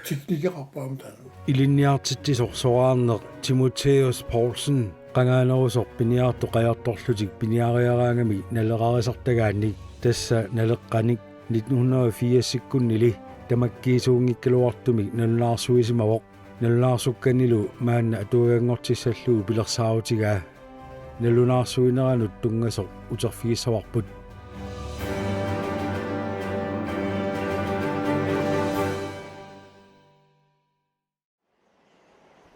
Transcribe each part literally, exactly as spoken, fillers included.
teknikeqarpoq aamma taanna. Ilinniartitsisoq soraarneq Timotheus Poulsen qangaanerusoq piniartut qajartorlutik piniariaraangamik nalerarisartagaannik, tassa naleqqanik, nitten hundrede og firsikkunnili tamakkiisuunngikkaluartumik nalunaarsuisimavoq. Nalunaarsukkannilu maanna atuaganngortissallugu pilersaarutigaa. Nalunaarsuineranut tunngasoq uterfigissavarput.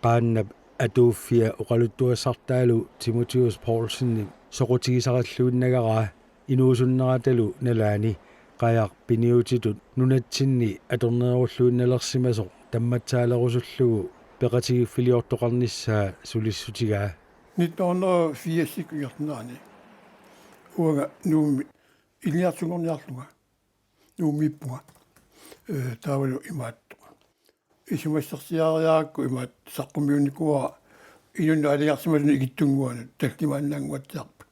Qaannap atuuffia oqaluttuassartaalu Timotheus Poulsenip soqutigisarilluinnagaraa inuusunneratalu nalaani qajaq piniutitut nunatsinni atornerulluinnalersimasoq tammatsaalerussullugu peqatigiiffiliortoqarnissaa sulissutigaa. Nitten hundrede og firs ingerlanerani uanga Nuummi ilinniartunngorniarlunga, Nuummiippunga, eh, taavalu imaattoq isumassarsiariarakku imaattoq saqqummiunnikuuara inunnut aalajangersimasunut ikittunnguanut tallimaannaannguatsiarput.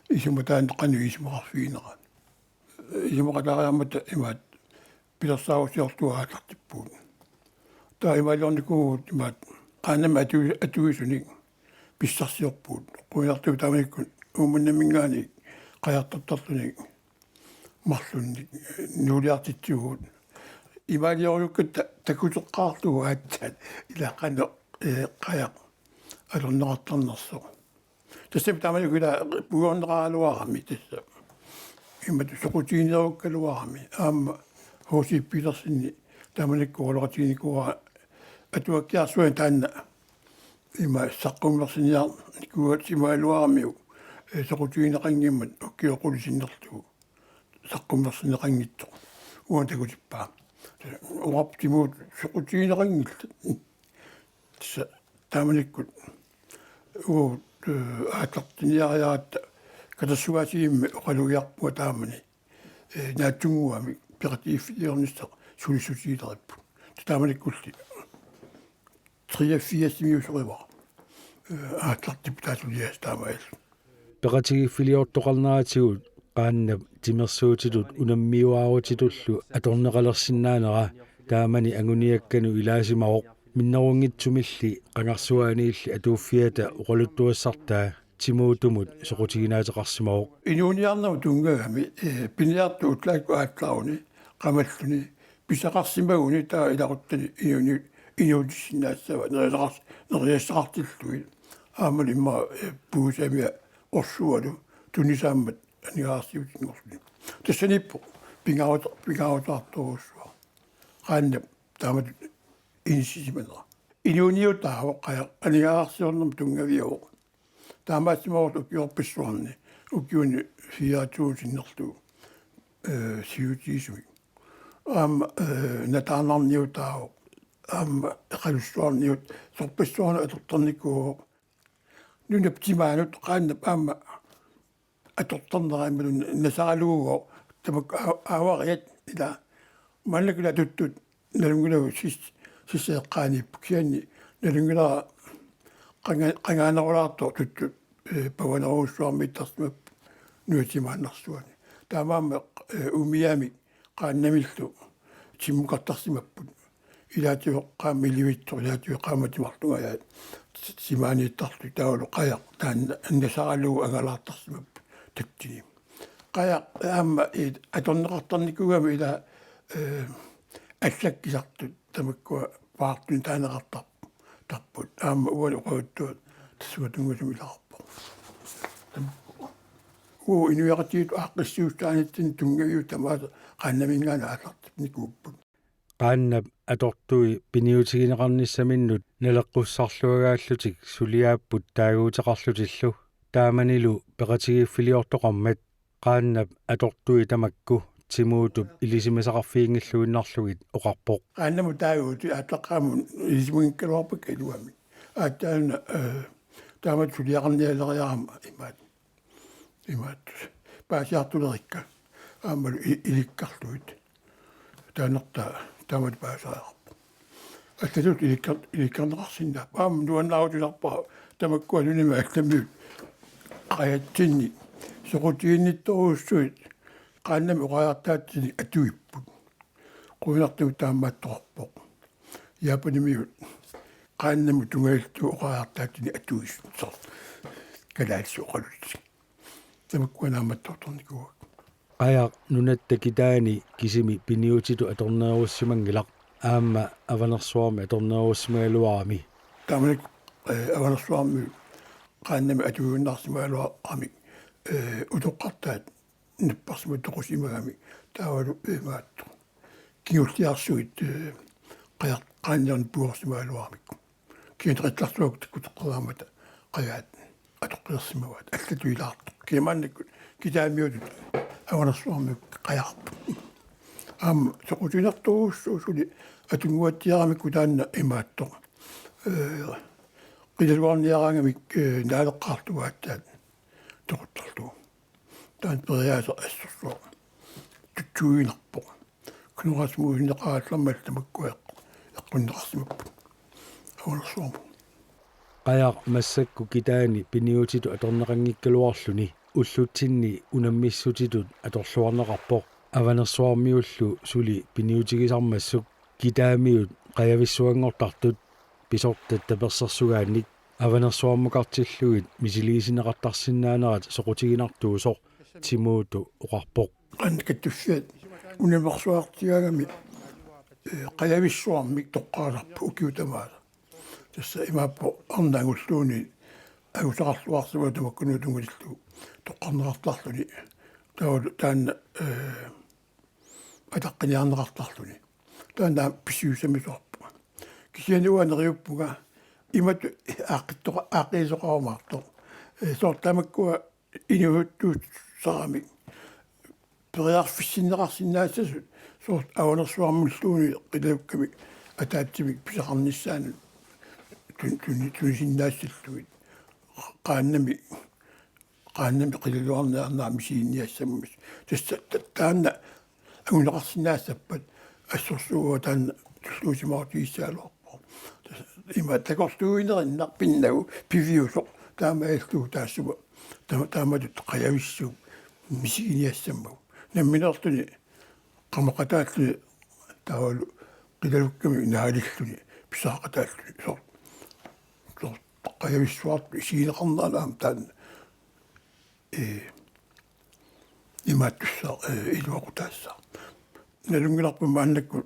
Isuma taanna qanoq isumaqarfiginera. Isumaqataariarmata imaattoq pilersaarusiorlugu aallartippugut. Taava imaaliornikuuvugut imaattoq qaannamik atu-, atuisunik pissarsiorpugut. Qujanartumik taamanikkut Uummannaminngaanniit qajartortarlutik marlunnik nuuliartitsivugut. Imaaliorukkatta takuteqqaarlugu aatsaat ila qanoq, eh, qajaq atorneqartarnersoq. Tassami taamanikkut ila puigorneqaraluarami tassa. Imatut soqutigineerukkaluarami. Aamma H C Petersenip taamanikkut oqaloqatiginikuuara atuakkiarsuani taanna ima saqqummersinniarnikuugaluaramiuk, eh, soqutigineqanngimmat ukiut qulit sinnerlugu saqqummersinneqanngitsoq. Uanga takutippara. Oqarpoq Timotheusip soqutigineqanngillat. Tassa taamanikkut uagut, eh, aallartinniariaratta katersugaasivimmik oqalugiarpunga taamani, eh, naatsunnguamik peqatigiiffiliornissaq sulissutigileripput. Taamanikkulli treogfirsimiusorivara, eh, aallartippoq taava suliassaq taamaalillugu. Peqatigiiffiliortoqarneratigut qaannap timersuutitut unammiuaarutitullu atorneqalersinnaanera taamani anguniakkanut ilaasimavoq. Minnerunngitsumilli qangarsuaaniilli atuuffiata oqaluttuassartaa Timotheusimut soqutiginaateqarsimavoq. Inuuniarnermut tunngagami, eh, piniartut ullaakkut aallaruni, qamalluni, pisaqarsimaguni taava ilaquttani inuuni-, inuutissinnaassavat, nerisassaqars-, nerisassaqartillugit. Aammalu immaqa, eh, puisami orsualu tunisaammat aningaasarsiutinngorluni. Tassaniippoq pingaarut-, pingaarutaartorujussuaq. Qaannap taamatut inissisimanera. Inuuniutaavoq qajaq aningaasarsiornermut tunngaviavoq. Taamaassimavoq ukiorpassuarni, ukiuni fireogtyve sinnerlugu, eh, siutigisumik. Aamma, eh, nataarnarniutaavoq, aamma eqalussuarniut-, sorpassuarnut atortarnikuuvoq. Nunap timaanut qaannap aamma atortarnera imaluunniit nasaraluugooq tamakku aa-, aavariat ila maannakkut ila tuttut nalunngilagut sis-, sisseqqaaniippoq kisianni nalunngilara qanga-, qangaanerulaartoq tuttut, eh, pavanerujussuarmiittarsimapput nunap timaannarsuani. Taamaammat, eh, umiamik qaannamillu timmukartarsimapput. Ilaatigut qaammat ilivitsoq, ilaatigut qaammat timarlungajaat timaaniittarlutik taavalu qajaq taanna nasaralugu angalaartarsimapput tatsini. Qajaq aamma i-, atorneqartarnikuugami ila, eh, allakkisartut tamakkua paartunik taaneqartar-, tarput. Aamma uani oqaluttuaq tassunga tunngasumik ilaqarpoq. Uagut inuiaqatigiittut aaqqissuussaanitsinni tunngaviusut tamaasa qaannaminngaanniit aallartinnikuupput. Qaannap atortui piniutigineqarnissaminnut naleqqussarluagaallutik suliaapput taaguuteqarlutillu. Taamanilu peqatigiiffiliortoqarmat qaannap atortui tamakku Timoteup ilisimasaqarfiginngilluinnarlugit oqarpoq. Qaannamut taaguutit aallaqqaammut ilisimanngikkaluarpakka iluamik. Aatsaanna, eh, taamatut suliaqarnialeriarama imaat. Imaat. Paasiartulerikka. Aammalu i-, ilikkarlugit. Taanertaa taamatut paasariaqarpoq. Allatut ilikkar-, ilikkarneqarsinnaapput. Aamma nuannaarutisarpara tamakkua nunami allamiut qajatsinni soqutiginnittorujussuit qaannamik oqariartaatsinnik atuipput. Qujanartumik taamaattoqarpoq. Japanimiut qaannamut tungaanut oqariartaatini atuisut soorlu kalaallisut oqaluttunik. Tamakkua naammattoortarnikuuakka. Qajaq nunatta kitaani kisimi piniutitut atornerussimanngilaq, aamma Avanersuarmi atornerussimagaluarami. Taamanikkut, eh, Avanersuarmi qaannamik atuiunnarsimagaluarami, eh, utoqqartaat napparsimmata toqusimagami taavalu imaattoq kingulliarsuit, eh, qajaq qaannamik puigorsimagaluaramikku. Kisianni qillarsuakkut takkuteqqeriarmata qajaat atoqqilersimavaat allatut ilaartoq. Kisianni maannakkut kitaamiutut Avanersuarmiut qajarput. Aamma soqutiginartorujussuuvoq suli atunnguatsiaramikku taanna imaattoq. Eh, qilalugarniaraangamik, eh, naaleqqaartugaat taanna toquttarlugu. Taanna periaaseq assorsuaq tutsuiginarpoq. Knud Rasmussenip qaallammallamakkua eqqunneqarsimapput Avanersuarmut. Qajaq massakkut kitaani piniutitut atorneqanngikkaluarluni ullutsinni unammissutitut atorluarneqarpoq. Avanersuarmiullu suli piniutigisarmassuk kitaamiut qajavissuanngortartut pisortat tapersersugaannik Avanersuarmukartillugit misiliisinneqartarsinnaanerat soqutiginartuusoq Timuutu oqarpoq. Qanoq kattuffiat unammersuartigaangami, eh, qajavissuarmik toqqaasarpoq ukiut tamaasa. Tassa imaappoq arnat angulluunniit angusaqarluarsimavoq tamakkununnga tunngatillugu toqqarneqartarluni. Taavalu taanna, eh, ataqqiniarneqartarluni. Taanna pissutsimisuarpoq. Kisianni uanga neriuppunga imatut aaqqittoqa-, aaqqiisoqarumaartoq. Eh, soorlu tamakkua inuusuttuussaramik periarfissinneqarsinnaassasut soorlu Avanersuarmulluunniit qilalukkamik ataatsimik pisaqarnissaannut tun-, tun-, tunisinnaassallugit. Qaannamik, qaannamik qilalugarniarneq misiginniassammat. Tassa ta-, taanna anguneqarsinnaassappat assorsuaq taanna tulluusimaarutigissaagaluarpoq. Tassa ima takorluuinerinnaq pinnagu piviusoq taamaalillugu taassuma. Taama-, taamatut qajavissuup misiginiassammagu. Nammineerluni qamaqataalluni taavalu qilalukkamik naalilluni pisaqataalluni soorlu. Soorlu qajavissuartut isigineqarnerat aamma taanna, eh, imaattussaq, eh, iluaqutaassaaq. Nalunngilarput maannakkut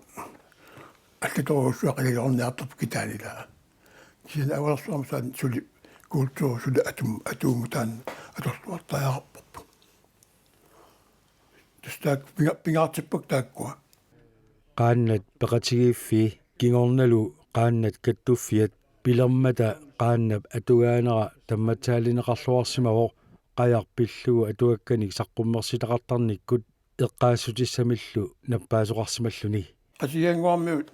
allatorujussuaq qilalugarniartarpoq kitaani ilaa. Kisianni Avanersuarmi taanna suli kulturi suli atum-, atuumut taanna atorluartariaqarparput. Tassa taakku pinga-, pingaartippakka taakkua. Qaannat peqatigiiffii kingornalu qaannat kattuffiat pilermata qaannap atugaanera tammatsaalineqarluarsimavoq qajaq pillugu atuakkanik saqqummersitaqartarnikkut eqqaassutissamillu nappaasoqarsimalluni. Qasigiannguarmiut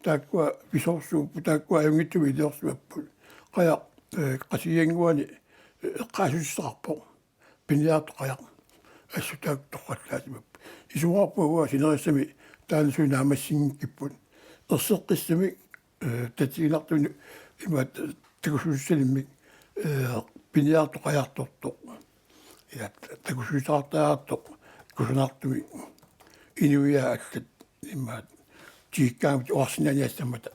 taakkua pisoorsuupput, taakkua ajunngitsumik iliorsimapput. Qajaq, eh, Qasigiannguani, eh, eqqaassutissaqarpoq. Piniartoq qajaq. Assut taakku torrallaasimapput. Isumaqarpunga uanga sinerissami taanna suli naammassinngikkipput. Erseqqissamik, eh, tatiginartumik imaattoq takussutissalimmik, eh, piniartoq qajartortoq. Ja, takussutissaqartariaqartoq kusanartumik. Inuiaat allat imaattoq tikikkaangamik oqarsinnaaniassammata.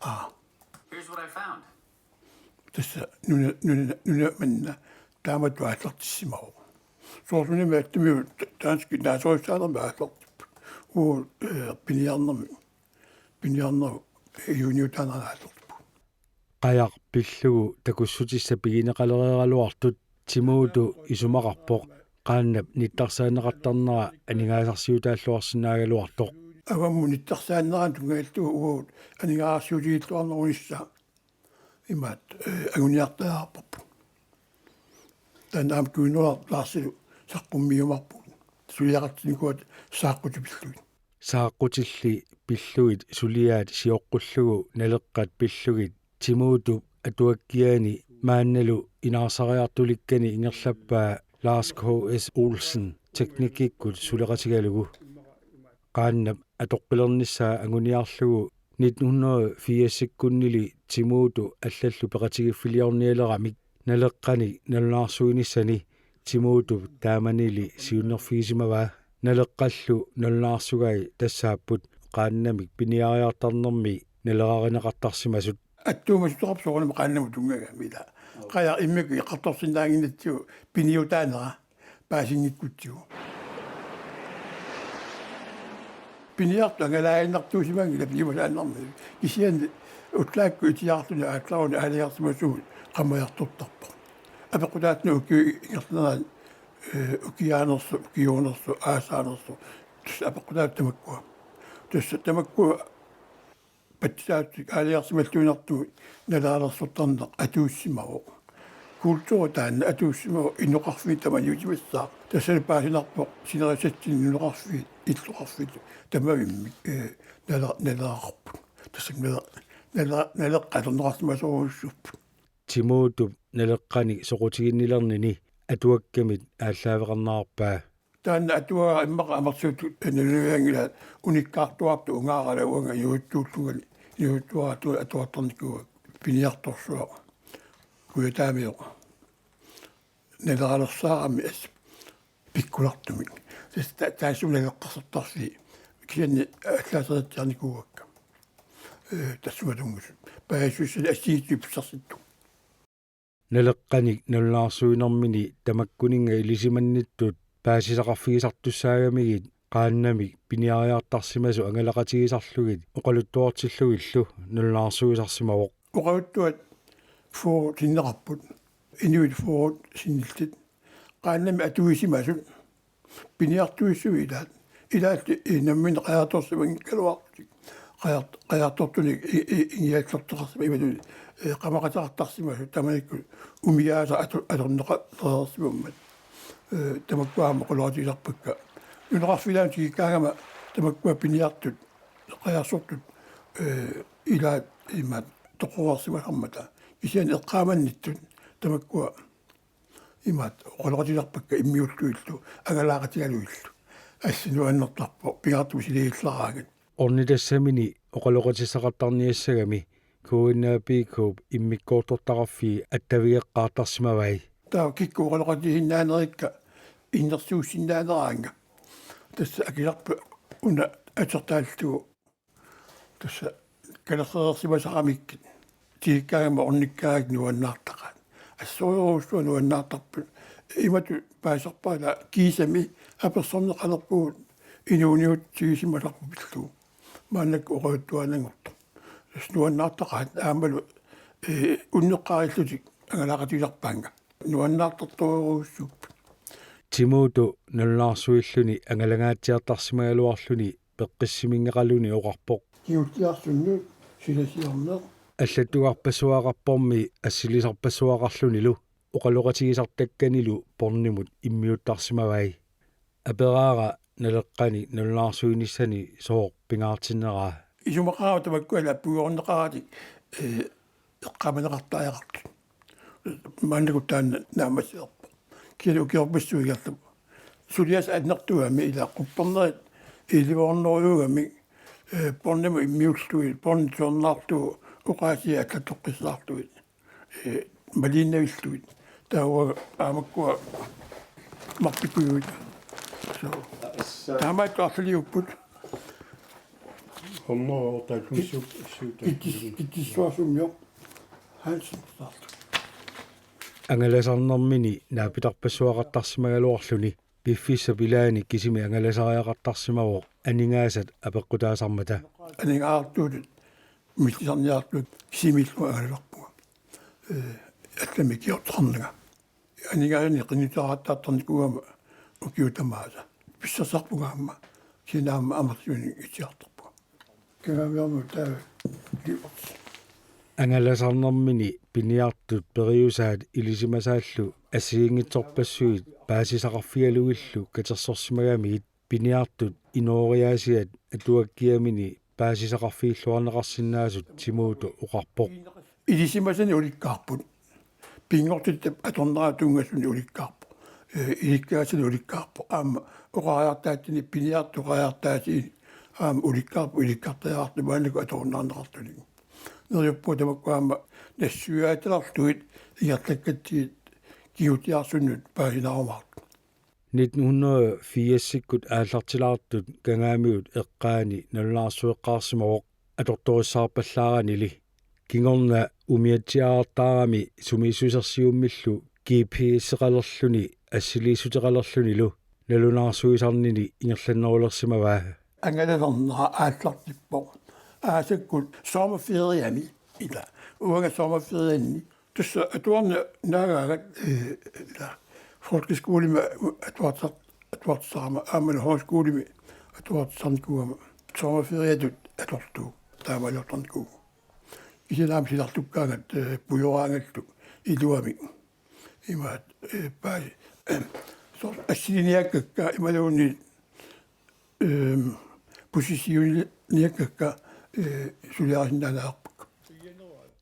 Aa. Here's what I found. Tassa nuna, nuna, nuna manna taamatut aallartissimavoq. Soorlumi attumi danskit naasorissaanermi aallartipput. Uu, eh, piniarnermi. Piniarnerup juuniutaanerani aallartippoq. Qajaq pillugu takussutissat pigineqalereeraluartut Timuutu isumaqarpoq qaannap nittarsaanneqartarnera aningaasarsiutaalluarsinnaagaluartoq. Avammut nittarsaannerani tungaanut uagut aningaasarsiutigilluarnerunissaa imaattoq, eh, anguniartariaqarparput. Taanna aamma Kuinnuaraq Larsilu saqqummiumaarpugut. Suliaqartinnikuuaat saaqqutit pillugit. Saaqqutilli pillugit suliaat sioqqullugu Naleqqat pillugit Timuutup atuakkiani maannalu inaarsariartulikkani ingerlappaa Lars K S Olsen teknikkikkut suleqatigalugu. Qaannap atoqqilernissaa anguniarlugu nitten hundrede firsikkunnili Timuutu allallu peqatigiiffiliornialeramik Naleqqanik nalunaarsuinissani Timuutup taamanili siunnerfigisimavaa. Naleqqallu nalunaarsugai tassaapput qaannamik piniariartarnermi nalerarineqartarsimasut. Attuumassuteqarpoq soorunami qaannamut tunngagami ilaa. Qajaq immikkut eqqartorsinnaannginnatsigu piniutaanera paasinngikkutsigu. Piniartut angalaaginnartuusimanngillat piniumasaannarmata. Kisianni ullaakkut itiaarluni aallaruni aalajangersimasumut qamajartortarpoq. Apeqqutaatini ukiut ingerlanerat, eh, ukiaanersoq, ukiuunersoq, aasaanersoq. Tassa apeqqutaatut tamakkua. Tassa tamakkua patsisaatsit aalajangersimalluinnartut naleralersortarneq atuussimavoq. Kulturi taanna atuussimavoq, inoqarfiit tamaniutimassaaq. Tassalu paasinarpoq sinerissatsinni nunaqarfiit illoqarfiit tamavimmik, eh, nale-, naleqarput. Tassa nale-, nale-, naleqqat atorneqarsimasorujussuupput. Timuutup naleqqanik soqutiginnilernini atuakkamit aallaaveqarnerarpaa. Taanna atuagaq immaqa amerlasuutut nalunanngilaq, unikkaartuartut ungaarala uanga inuusuttuullungali, inuusuttuartut atuartarnikuuakka piniartorsuaq. Kujataamioq. Naleralersaarami assut pikkulartumik. Tassa ta-, taassuma naleqqasortarfii. Kisianni allaaseritsiarnikuuakka. Eh, tassunga tunngusut. Paasissutissat assigiinngitsut pissarsittut. Naleqqanik nalunaarsuinermini tamakkuninnga ilisimannittut paasisaqarfigisartussaagamigit qaannamik piniariartarsimasut angalaqatigisarlugit oqaluttuartillugillu nalunaarsuisarsimavoq. Oqaluttuat fyrre sinneqarput. Inuit fyrre sinnillit. Qaannamik atuisimasut piniartuissuit ilaat. Ilaat, eh, nammineq qajartorsimanngikkaluarlutik. Qajart-, qajartortunik i-, i-, ingiallertoqarsimasut imatut, eh, qamaqateqartarsimasut tamannakkut umiaasa atu-, atorneqalereersimammat. Eh, tamakkua aamma oqaloqatigisarpakka. Nunaqarfiit ilaanni tikikkaangama tamakkua piniartut, qajarsortut, eh, ilaat imaat toqoreersimasarmata. Kisianni eqqaamannittut tamakkua imaat oqaloqatigisarpakka immiullutillu, angalaaqatigalugillu. Assi nuannertarpoq, pingaartumik siligillaraangat. Ornitassamini oqaloqatissaqartarniassagami K N A P K-p immikkoortortaqarfii attavigeqqaartarsimavai. Taava kikkut oqaloqatigiinnarnerikka innersuussinnaaneraannga. Tassa akisarput una atertaallugu. Tassa kalerreersimasaramikkit tikikkaangama ornikkaangakkit nuannaartaqaat. Assorujussuaq nuannaartarput. Imatut paasisarpara kiisami apersorneqalerpugut inuuniutigisimasarput pillugu. Maannakkut oqaluttuaannanngortoq. Tassa nuannaartaqaat aammalu, eh, unneqqarillutik angalaaqatigisarpaannga. Nuannaartartorujussuupput. Timuutu nalunaarsuilluni angalangaatsiartarsimagaluarluni peqqissiminngeqaluni oqarpoq. Kingulliarsunnut silasiorneq. Allattugarpassuaqarpormi assilisarpassuaqarlunilu oqaloqatigisartakkanilu pornimut immiuttarsimavai. Aperaara naleqqanik nalunaarsuinissani sooq pingaartinneraa. Isumaqarama tamakkua lappugiorneqaratik, eh, eqqaamaneqartariaqartut. Maannakkut taanna naammassilerpoq. Kisianni ukiorpassuit ingerlavoq. Suliassat annertuugami ilaa quppernerit elleve hundredeugami, eh, pornimut immiullugit, porni tusarnaarlugu oqaasii allattoqqissaarlugit. Eh, maliinnavillugit. Taava aamakkua marpikkujuit. So. Taamaattoq arlaliupput. Hommo taakkussuk suuta. Kittis-, kittissuarsummioq. Hansen saartu. Angalasarnermini naapitarpassuaqartarsimagaluarluni piffissap ilaani kisimi angalasariaqartarsimavoq aningaasat apeqqutaasarmata. Aningaasartuutit millisarniartut kisimiillunga angalasarpunga. Eh, allamik ikiorteqarnanga. Aningaasanik qinnuteqartartarnikuugama ukiut tamaasa. Pissarsisarpunga aamma. Kisianni aamma amerlasuunik itigartarpunga. Kangamiormut taava liuqartis. Angalasarnermini piniartut periusaat ilisimasaallu assigiinngitsorpassuit paasisaqarfigalugillu katersorsimagamigit piniartut inooriaasiat atuakkiamini paasisaqarfigilluarneqarsinnaasut Timuutu oqarpoq. Ilisimasanik ulikkaarput. Pinngortitap atornera tunngasuni ulikkaarpoq. Eh, ilikkagassani ulikkaarpoq. Aamma oqariartaatsinik piniartut oqariartaatinik aamma ulikkaarput ilikkartariaqartut maannakkut atorunnaarneqartunik. Neriuppunga tamakku aamma nassuiaatalerlugit ingerlakkatsigit kingulliarsunnut paasinarumaartut. Nitten hundrede firsikkut aallartilaartut Kangaamiut eqqaani nalunaarsueqqaarsimavoq. atortorissaarpallaaranili. Kingorna umiatsiaartaarami sumiissusersiummillu G P S-eqalerluni assiliissuteqalerlunilu nalunaarsuisarnini ingerlannerulersimavaa. Angalasarnera aallartippoq. Aasakkut sommerferiami ila. Uanga sommerferianni. Tassa atuarneq naagaagat, eh, ila. Folkeskolimi atuartar-, atuartarama aamma højskolimi atuartarnikuugama. Sommerferiatut atortuuvoq. Taamaaliortarnikuuvoq. Kisianni aamma silarlukkaangat, eh, pujoraangallu iluamik. Imaat, eh, paa-, soorlu assiliniakkakka imaluunniit, ehm, pussisiuiniakkakka, eh, suliarisinnaaneqarpakka.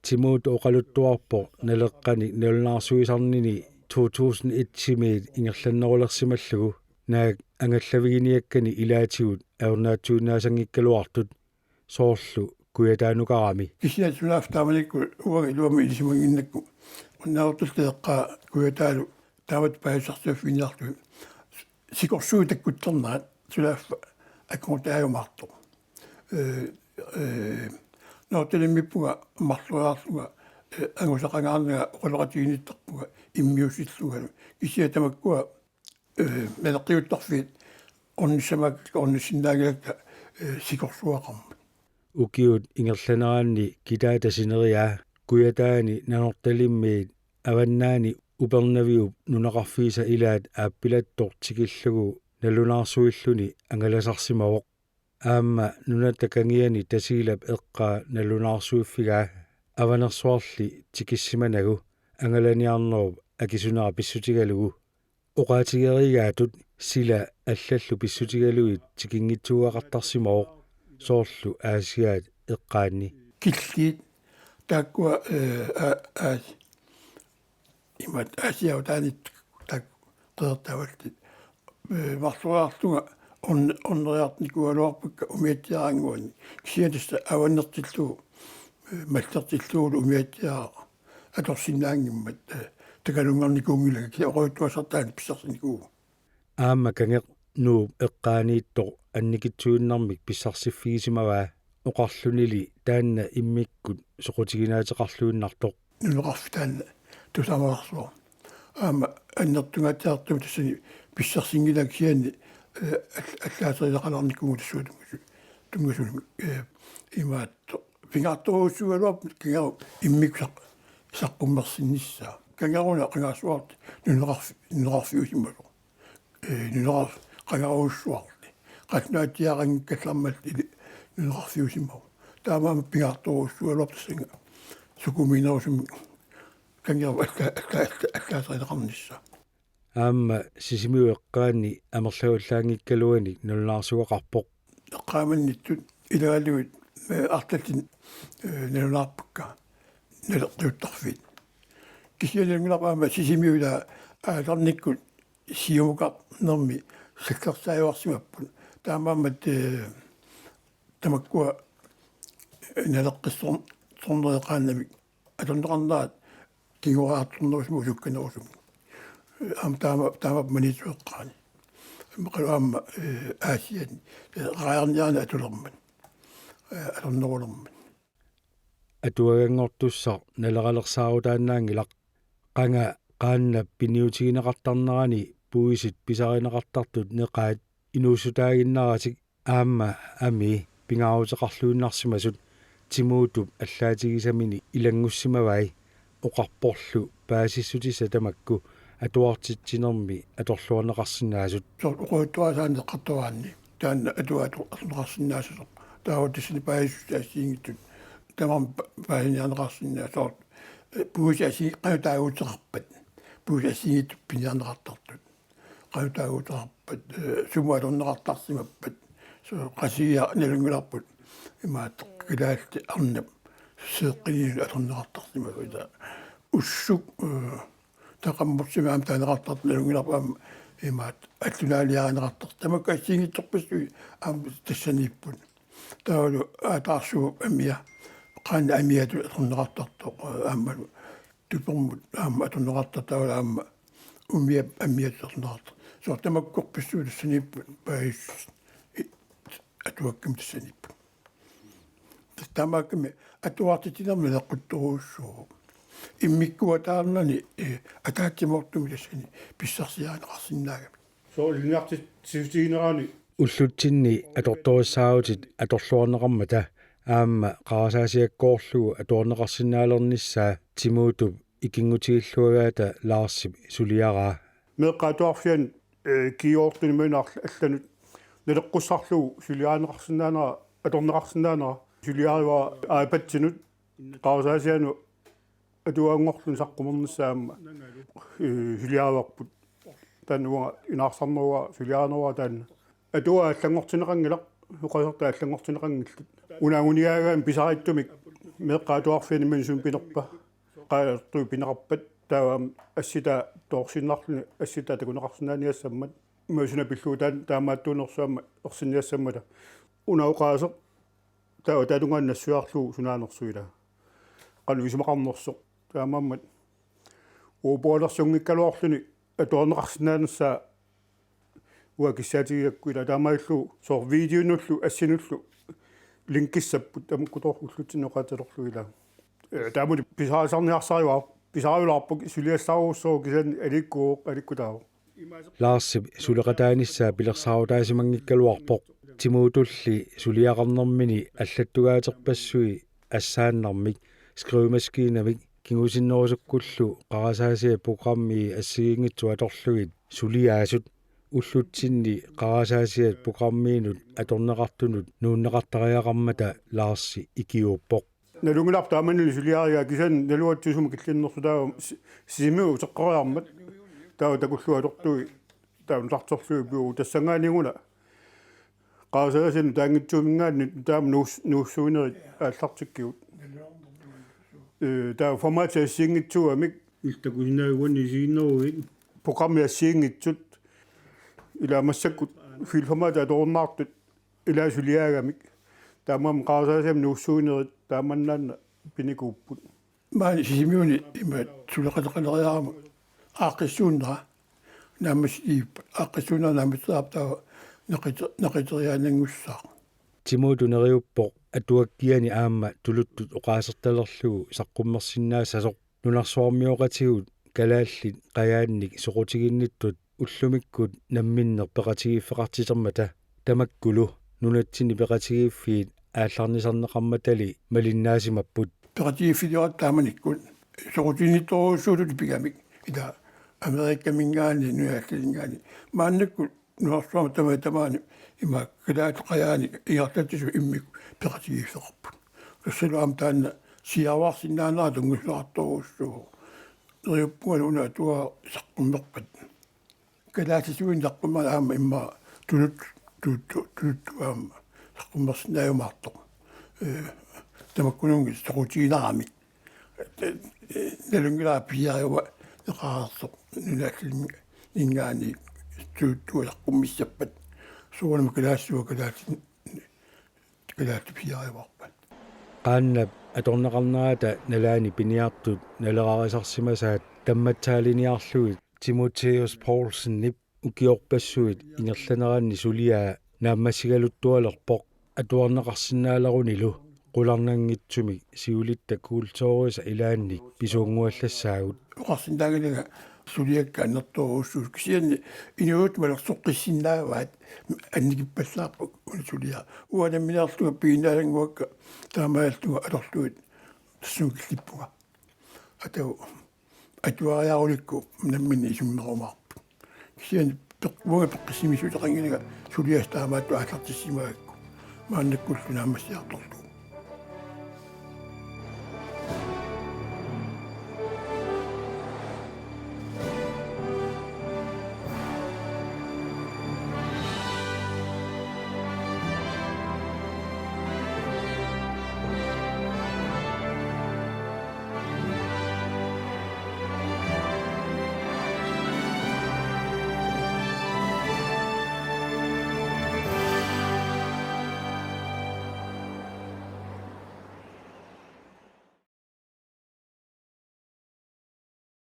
Timuut oqaluttuarpoq Naleqqani nalunaarsuisarnini to tusind et-imiit ingerlannerulersimallugu naak angallaviginiakkani ilaatigut ajornaatsuinnaasanngikkaluartut soorlu Kujataanukarami. Kisianni sunaaffa taamanikkut uanga iluamik ilisimannginnakku. Unnaartut eqqaa Kujataalu taamatut paasissutigiiffiginiarlugit. Sikorsuit takkuttornerat sunaaffa akornutaajumaartoq. Ee, ee, Nanortalimmiippunga marloriarlunga, ee, angusaqangaarnanga oqaloqatiginnittarpunga immiussillungalu. Kisianni tamakkua ee, naleqqiuttarfiit ornissamaak-, ornissinnaanngilakka, ee, sikorsuaqarmat. Ukiut ingerlaneranni kitaata sineriaa Kujataani Nanortalimmiit Avannaani Upernaviup nunaqarfiisa ilaat aappilattoq tikillugu nalunaarsuilluni angalasarsimavoq. Aamma nunatta kangiani Tasiilap eqqaa nalunaarsuiffigaa Avanersuarli tikissimanagu angalaniarnerup akisunera pissutigalugu. Oqaatigereegaatut sila allallu pissutigalugit tikinngitsuugaqartarsimavoq soorlu Aasiaat eqqaanni. Killiit taakkua, ee, aa-, aa-, imaat Aasiaat taanit taak-, qeqertavallit. Ee, marloriarlunga orn-, orneriartornikuugaluarpakka umiatsiaannguani. Kisianni tassa avannertillugu, ee, mallertillugulu umiatsiaq atorsinnaanngimmat, ee, takalungarnikuunngilanga kisianni oqaluttuassartaani pissarsinikuuvoq. Aamma Kangeq Nuup eqqaaniittoq annikitsuinnarmik pissarsiffigisimavaa oqarlunili taanna immikkut soqutiginaateqarluinnartoq. Nunaqarfik taanna tusamaarsuaq. Aamma annertungaatsiartumik tassani pissarsinngilanga kisianni, ee, all-, allaaserisaqalaarnikuuvugut tassuuna tunngasu-, tunngasulimi, ee, imaattoq. Pingaartorujussuugaluarpoq Kangerup immikkut saq-, saqqummersinnissaa. Kangeruna qangarsuarli nunaqarfi-, nunaqarfiusimasoq. Ee, nunaqarf-, qangarujussuarli. Qallunaatsiaanngikkallarmat ili nunaqarfiusimavoq. Taamaammat pingaartorujussuugaluarpoq tassannga sukumiinerusumik Kangerup alla-, alla-, alla-, allaaserineqarnissaa. Aamma Sisimiut eqqaanni amerlavallaanngikkaluanik nalunaarsugaqarpoq. Eqqaamannittut ilagalugit, ee, arlallit, ee, nalunaarpakka naleqqiuttarfiit. Kisianni nalunngilarput aamma Sisimiut ila aalarnikkut siumukarnermi sakkersaajuarsimapput. Taamaammat, ee, tamakkua naleqqissor-, sornereqaannamik atorneqarnerat kinguariartornerusumik usukkanerusumik. Aamma taama, taama Maniitsup eqqaani. Aamma qalu aamma, ee, Aasianni, ee, raajarniarneq atulermat. Ee, atornerulermat. Atuaganngortussaq naleralersaarutaannaanngilaq. Qanga qaannap piniutigineqartarnerani puisit pisarineqartartut neqaat inuussutaaginnaratik aamma amii pingaaruteqarluinnarsimasut Timuutup allaatigisamini ilanngussimavai oqarporlu paasissutissat tamakku atuartitsinermi atorluarneqarsinnaasut. Soorlu oqaluttuarisaaneq eqqartoraanni taanna atuagaq atorneqarsinnaassasoq. Taava tassani paasissutissat assigiinngitsut tamarmik pa-, paasiniarneqarsinnaa-, soorlu, ee, puisit assi-, qanoq taaguuteqarpat. Puisit assigiinngitsut piniarneqartartut. Qanoq taaguuteqarpat, ee, sumut atorneqartarsimappat. Soorlu Qasigiaq nalunngilarput imaattoq kalaallit arnap seeqqiniinnut atorneqartarsimapput. Ussuk, ee, taqammursimi aamma taaneqartartut nalunngilarput aamma imaattoq allunaaliarineqartartut. Tamakku assigiinngitsorpassuit aamma tassaniipput. Taavalu aataarsuup amia, qaannap amiatut atorneqartartoq, ee, aammalu tupermut aamma atorneqartartoq, taavalu aamma umiap amiatut atorneqartartoq. Soorlu tamakkorpassuit tassaniipput paasissutissat i-, atuakkamik tassaniipput. Taamaakkami atuartitsinermi naleqquttorujussuuvoq. Immikkuataarnani, eh, ataatsimoortumik tassani pissarsiarineqarsinnaagamik. Soorlu ilinniartitsissutiginerani. Ullutsinni atortorissaarutit atorluarneqarmata aamma qarasaasiakkoorlugu atuarneqarsinnaalernissaa Timuutup ikinngutigilluagaata Larsip suliaraa. Meeqqat atuarfianni, eh, kioortuni muna arl-, allanut naleqqussarlugu suliarineqarsinnaanera, atorneqarsinnaanera, suliarivara iPadinut qarasaasianut atuaanngorluni saqqummernissaa aamma, eh, suliarivarput. Taanna uanga inaarsarneruara, suliarineruara taanna. Atuagaq allanngortinneqanngilaq, oqaasertaq allanngortinneqanngillat. Una anguniagaanni pisariitsumik meeqqat atuarfianni imminut sumik pinerpa. Qajartui pineqarpat taava assitaa toorsinnarluni assitaa takuneqarsinnaaniassammat. Immaqa suna pillugu taan-, taamaattuunersoq aamma ersinniassammata. Una oqaaseq taava tatungaannaq nassuiarlugu sunaanersoq ilaa. Qanoq isumaqarnersoq. Taamaammat uagut pualersunngikkaluarluni atuarneqarsinnaanissaa uanga kissaatigigakku ilaa taamaalillugu soorlu videonullu assinullu linkissapput tamakkutoq ullutsinni oqaatigaluarlugu ilaa. Eh, taamatut pisarisarniarsarivaat, pisariulaarpoq suliassarujussuuvoq kisianni aliikkuvoq, aliikkutaavoq. Larsip suleqataanissaa pilersaarutaasimanngikkaluarpoq. Timuutulli suliaqarnermini allattugaaterpassui assaannarmik, skrivemaskiinamik, kingusinnerusukkullu qarasaasiat programmii assigiinngitsut atorlugit suliaasut ullutsinni qarasaasiat programmiinut atorneqartunut nuunneqartariaqarmata Larsi ikiuuppoq. Nalunngilarput taamani suliarigaa kisianni nalugatsigu sumut killinnersoq taava si-, Sisimiut uteqqeriarmat taava takullugu atortui taava nutaartorlugit pivoq tassanngaanniit una qarasaasianut nutaanngitsuuminngaanniit taama nuus-, nuussuinerit aallartikkigut. Eh, taava formatit assigiinngitsuugamik. Illit takusinnaaguit uannut isiginneruit. Programmit assigiinngitsut. Ilaa massakkut filformatit atorunnaartut ilaa suliaagamik. Taamaammat qarasaasiamut nuussuinerit taamannaannaq pinikuupput. Maani Sisimiuni ima suleqateqaleriarama aaqqissuunnera naammassiipput, aaqqissuunnera naammasseriarpat taava naqite-, naqiteriaannanngussaaq. Timuutut neriuppoq atuakkiani aamma tuluttut oqaasertalerlugu saqqummersinnaassasoq. Nunarsuarmioqatigut kalaallit qajaannik soqutiginnittut ullumikkut namminneq peqatigiiffeqartitermata tamakkulu nunatsinni peqatigiiffiit aallarnisarneqarmatali malinnaasimapput. Peqatigiiffiliorata taamanikkut soqutiginnittorujussuullutik pigamik ilaa Amerikaminngaanniit nunat allaninngaanniit. Maannakkut nunarsuarmi tamaat tamaani ima kalaallit qajaanik ingerlatsisut immikkut peqatigiiffeqarput. Tassalu aamma taanna siaruarsinnaanera tunngasorujussuuvoq. Neriuppunga una atuagaq saqqummerpat. Kalaallisuinnaq saqqummermat aamma immaqa tulut-, tulut-, tuluttut aamma saqqummersinnaajumaartoq. Eh, tamakkununnga soqutigineqarami. Eh, nalunngilara pisiariumaneqareersoq nunat allaninngaanniit tuluttut saqqummissappat. Soorunami kalaallisuup kalaallit, kalaallit pisiariumaarpat. Qaannap atorneqarnerata nalaani piniartut nalerarisarsimasaat tammatsaaliniarlugit Timotheus Poulsenip ukiorpassuit ingerlaneranni suliaa naammassigaluttualerpoq atuarneqarsinnaalerunilu qularnanngitsumik siulitta kulturisa ilaannik pisuunnguallassaagut. Oqarsinnaannginnama suliakka annertoorujussuusut kisianni inuit malersoqqissinnaavaat annikippallaarput una suliaq. Uanga nammineerlunga piginnaalannguakka taamaalillunga atorlugit tassunga killippunga. Atagu atuariarulikku namminneq isummerumaarput. Kisianni peq-, uanga peqqissimisuuteqannginnama suliassaq taamaattut aallartissimagakku. Maannakkullu naammassiartorlugu.